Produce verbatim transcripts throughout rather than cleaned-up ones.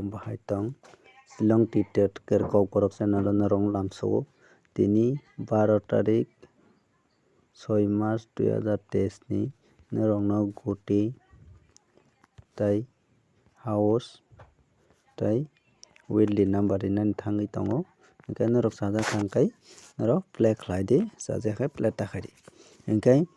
Bahai tong Shillong Twitter Kokborok channel o norok lamsao. Tini baro tarik soi March dui hazar teis ni norokno guti tei house tei weekly number rinani thangwi tongo. Hwnkhe norok chajak kha hwnkhe norok play khlai di, chajak khe play ta khai di. Hwnkhe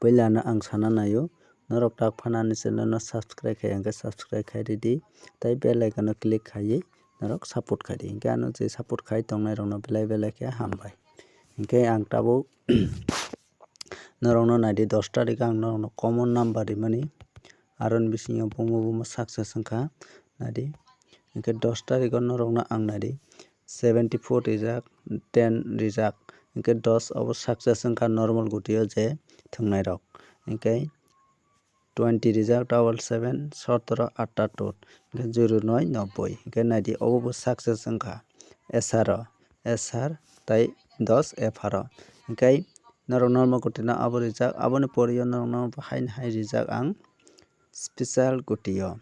puila no ang sana naio, norok tak phano ani channel no subscribe khai hwnkhe subscribe khai ridi tei bell icon no click khaiwi norok support khai di. Hwnkhe ano je support khai tongnai rokno belai belai khe hambai. Hwnkhe ang tabuk norokno naidi, dos tarikh ang norokno common number rimani, aroni bisingo bumo bumo success wngkha naidi. Hwnkhe dos tarikh o norokno ang naidi seventy four rijak, ten rijak, hwnkhe dos obo success wngkha normal gutio je thwngnairok. Hwnkhe twenty rijak double seven, sotoro attatur, hwnkhe zero noi nobboi. Hwnkhe naidi obo bo success wngkha esaro, esar tei dos epharo. Hwnkhe norok normal gutino abo rijak, aboni poreo norokno haino hai rijak ang special gutio.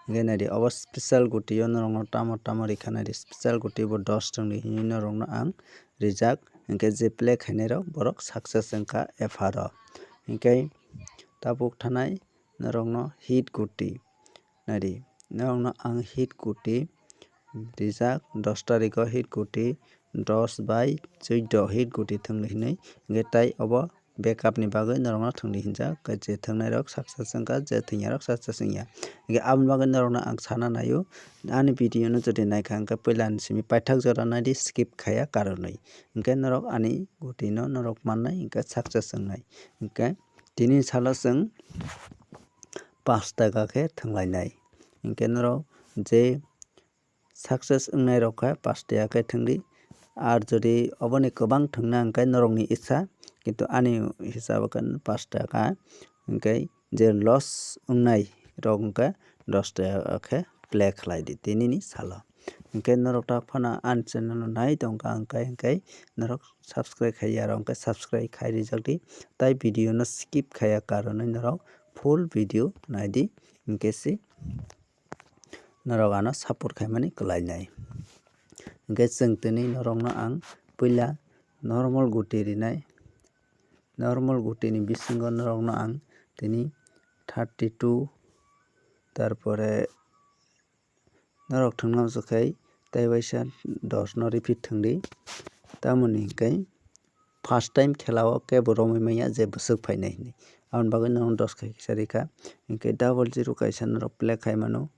Hwnkhe naidi obo special gutio norokno tamo tamo rikha naidi, special guti bo dos thwngdi hinwi norokno ang rijak. Hwnkhe je play khainairok borok success wngkha epharo. Hwnkhe tabuk thanai norokno hit guti naidi, norokno ang hit guti rijak, dos tarikh o hit guti dos bai chuddo hit guti thwngdi hinwi. Hwnkhe tai obo backup ni bagwi norokno thwngdi hinjak, je thwngnairok success wngkha, je thwngya rok success wngya. Hwnkhe aboni bagwi norokno ang sana naio, ani video no jodi naikha hwnkhe puila ni simi paithak jora naidi, skip khaiya karonwi. Hwnkhe norok ani gutino norok mannai, hwnkhe success wngnai. Hwnkhe tini salo chwng pash taka khe thwnglainai. Hwnkhe norok je success wngnai rok kha pash taka khe thwngdi. Ar jodi oboni kwbang thwngna hwnkhe norokni issa, kintu ani hisab khe pash taka hwnkhe je loss wngnai rok hwnkhe dos taka khe play khlai di tinini salo. Hwnkhe norok tak phano ani channel no nai tongkha hwnkhe, hwnkhe norok subscribe khaiya rok hwnkhe subscribe khai rijak di, tai video no skip khaiya karonwi norok full video nai di, hwnkhe se norok ano support khaimani kwlainai. Hwnkhe chwng tini norokno ang puila normal guti rinai, normal gutini bisingo norokno ang tini thirty two, tarpore norok thwngna muchuk khai tei waisa dos no repeat thwngdi. Tamoni hwnkhe first time khela o kebo romwi manya je bwswk phainai hinwi. Aboni bagwi norok dos khai kisa rikha. Hwnkhe double zero kaisa norok play khai mano.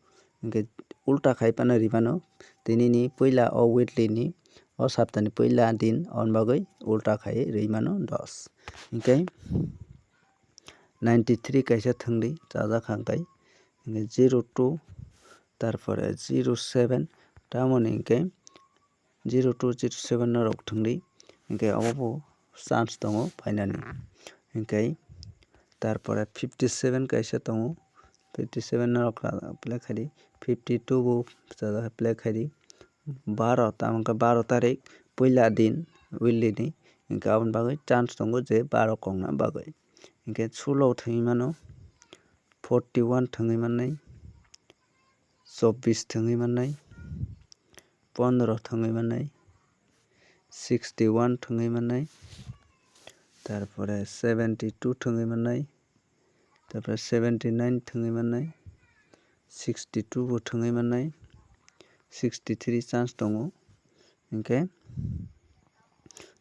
Hwnkhe ulta khai phano ri mano. Tinini puila o weekly ni, o saptani puila din, aboni bagwi ulta khai ri mano dos. Hwnkhe ninety three kaisa thwngdi, chajak kha hwnkhe. Hwnkhe zero two, tarpore zero seven, tamoni hwnkhe zero two zero seven norok thwngdi, hwnkhe obo bo chance tongo phainani. Hwnkhe tarpore fifty seven kaisa tongo, fifty seven norok play khaidi, fifty two bo play khaidi, baro, tamo hwnkhe baro tarik puila din weekly ni, hwnkhe aboni bagwi chance tongo je baro kongna bagwi. Hwnkhe sulo thwngwi mano, forty one thwngwi mannai, chobbish thwngwi mannai, pondro thwngwi mannai, sixty one thwngwi mannai, tarpore seventy two thwngwi mannai, tarpore seventy nine thwngwi mannai, sixty two bo thwngwi mannai, sixty three chance tongo, hwnkhe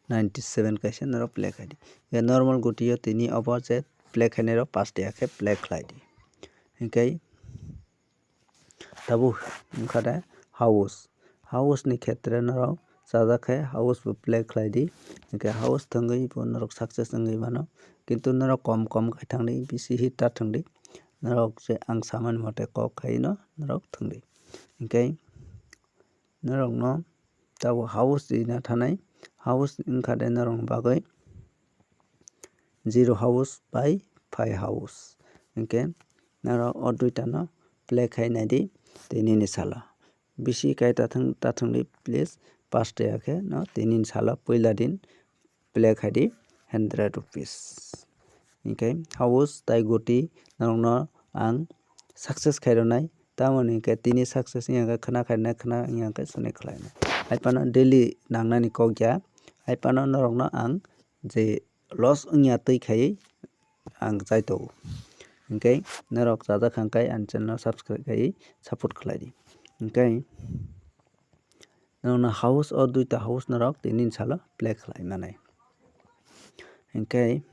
ninety seven kaisa norok play khaidi. Normal gutio tini obo je play khainai rok pash taka khe play khlaidi. Hwnkhe tabuk wngkha de house. House ni khetre norok chajak khe house bo play khlai di. Hwnkhe house thwngwi bo norok success wngwi mano. Kintu norok kom kom khai thangdi, bisi hit ta thwngdi. Norok je ang samani mote kok khaino norok thwngdi. Hwnkhe norokno tabuk house rina thanai. House wngkha de norokni bagwi zero house bai five house. Hwnkhe norok o duitano play khai naidi tinini salo. Bisi kai ta thwng, ta thwngdi please, pash taka khe no tinini salo puila din play khaidi hundred rupees. Hwnkhe house tai guti norokno ang success khairwnai, tamoni hwnkhe tini success wngya khe khna khairwnai, khna wngya khe soni khlainai. Hai phano daily nangnani kok ya, hai phano norokno ang je loss wngya twi khaiwi ang chai tongo. Hwnkhe norok chajak kha hwnkhe ani channel no subscribe khaiwi support khlai di. Hwnkhe norokno house o duita house norok tini ni salo play khlai manai. Hwnkhe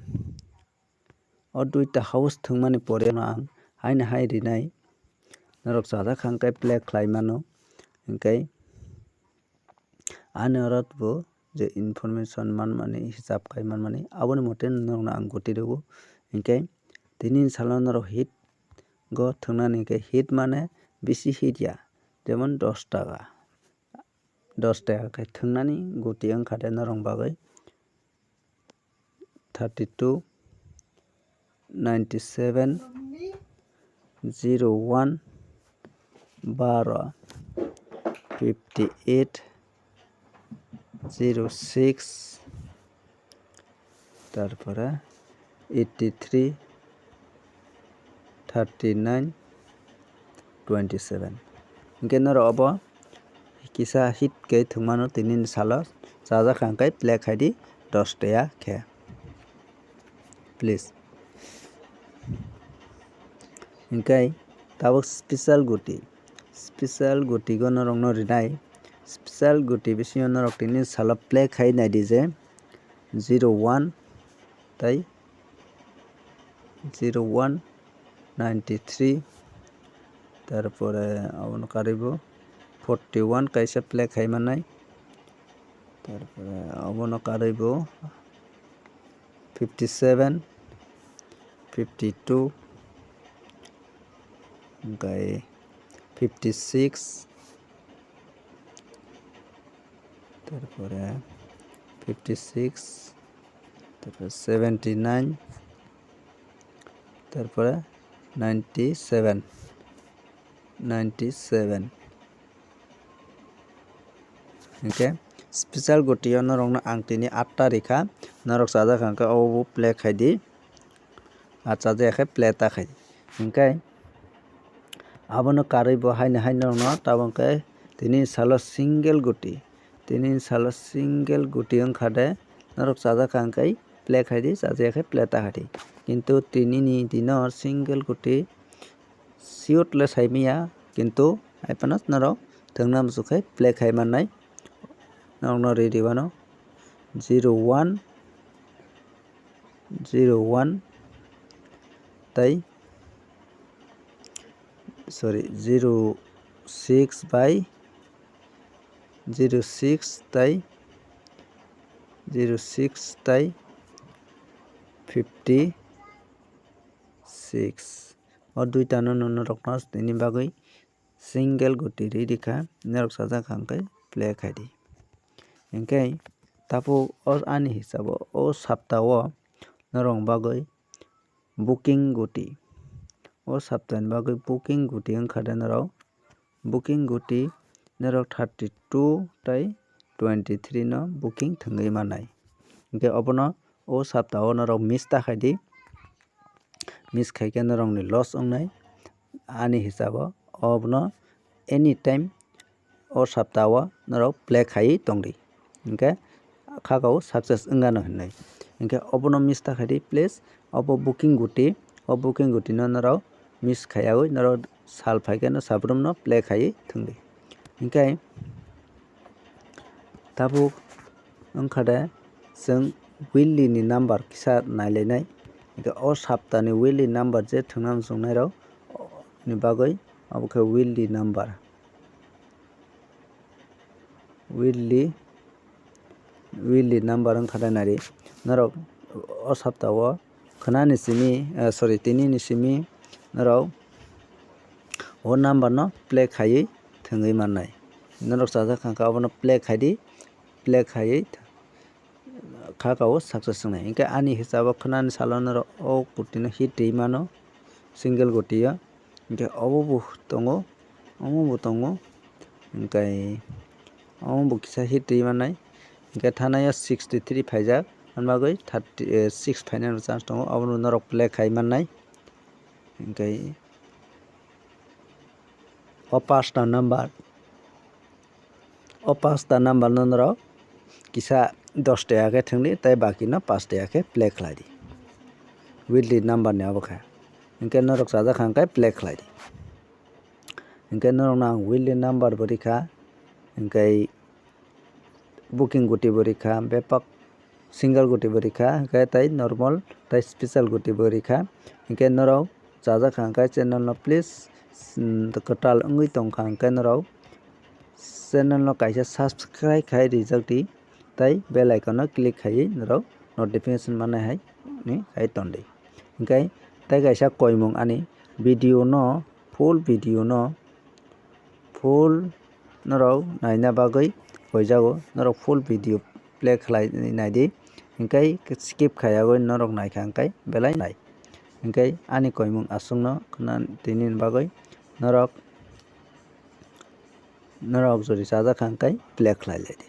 o duita house thwngmani pore no ang haino hai rinai norok chajak kha hwnkhe play khlai mano. Hwnkhe ani oro bo je information manmani, hisab khai manmani, aboni mote norokno ang goti rwo. Hwnkhe tini ni salo norok hit go thwngnani, hwnkhe hit mane bisi hit ya, jemon dos taka, dos taka khe thwngnani goti wngkha de norok bagwi. Thirty two, ninety seven, zero one, baro, fifty eight, zero six, tarpore eighty three, thirty nine, twenty seven. Hwnkhe norok obo kisa hit khe thwngmano tini ni salo chajak kha hwnkhe play khai di dos taka khe, please. Hwnkhe tabuk special guti, special guti go norokno rinai. Special guti bisingo norok tini salo play khai nai di je zero one tei zero one, ninety three, tarpore abono karwi bo forty one kaisa play khai manai, tarpore abono karwi bo fifty seven, fifty two, hwnkhe fifty six, tarpore fifty six, tarpore seventy nine, tarpore ninety seven, ninety seven. Hwnkhe special guti o norokno ang tini atta rikha, norok chajak kha hwnkhe obo play khai di. Achajak khe play ta khai. Hwnkhe abono karwi bo haino hai norokno tabuk khe tini salo single guti. Tini salo single guti wngkha de norok chajak kha hwnkhe play khai di, chajak khe play ta khai di. Kintu tini ni dino single guti siyot le sai manya, kintu hai phano norok thwngna muchuk khe play khai mannai. Norokno ri di mano zero one, zero one tei, sorry, zero six bai zero six tei, zero six tei fifty six. O duitano norokno tini bagwi single guti ri rikha, norok chajak kha hwnkhe play khai di. Hwnkhe tabuk o ani hisabo o sapta o norok bagwi booking guti. O saptani bagwi booking guti wngkha de norok, booking guti norok thirty two tei twenty three no booking thwngwi mannai. Hwnkhe obono o sapta o norok miss ta khai di, miss khai khe norokni loss wngnai. Ani hisabo obono anytime o sapta o norok play khaiwi tongdi, hwnkhe kha o success wngano hinwi. Hwnkhe obono miss ta khai di, please. Obo booking guti, o booking guti no norok miss khaiyawi norok sal phai khe no sabrum no play khaiwi thwngdi. Hwnkhe tabuk wngkha de chwng wheel ni number kisa nailainai. Hwnkhe o sapta ni wheel ni number je thwngna muchungnai rok ni bagwi obo khe wheel ni number. Wheel ni, wheel ni number wngkha de nari. Norok o sapta o khwnani simi, eh, sorry, tini ni simi norok o number no play khaiwi thwngwi mannai. Norok chajak kha hwnkhe abono play khai di, play khaiwi kha o success wngnai. Hwnkhe ani hisabo khwnani salo norok o guti no hit rwi mano, single guti o. Hwnkhe obo bo tongo, omo bo tongo, hwnkhe omo bo kisa hit rwi mannai. Hwnkhe thanaio sixty three phaijak, ani bagwi thirty, eh, six phainani chance tongo, abono norok play khai mannai. Hwnkhe o pasta number, o pasta number no norok kisa dos taka khe thwngdi, tei baki no pash taka khe play khlai di. Weekly number ni abo khe. Hinkhe norok chajak kha hinkhe play khlai di. Hinkhe norok no ang weekly number bo rikha, hinkhe booking guti bo rikha, bepak single guti bo rikha, hinkhe tei normal tei special guti bo rikha. Hinkhe norok chajak kha hinkhe channel no please, mm, kwtal wngwi tongkha hinkhe norok channel no kaisa subscribe khai rijak di, tei bell icon no click khaiwi norok notification manai hai ni khai tondi. Hinkhe tei kaisa koimung ani video no, full video no, full norok naina bagwi hoijago, norok full video play khlai naidi, hinkhe skip khaiyawi norok naikha hinkhe belai nai. Hinkhe ani koimung aswkno khna tini bagwi norok, norok jodi chajak kha hinkhe play khlai laidi.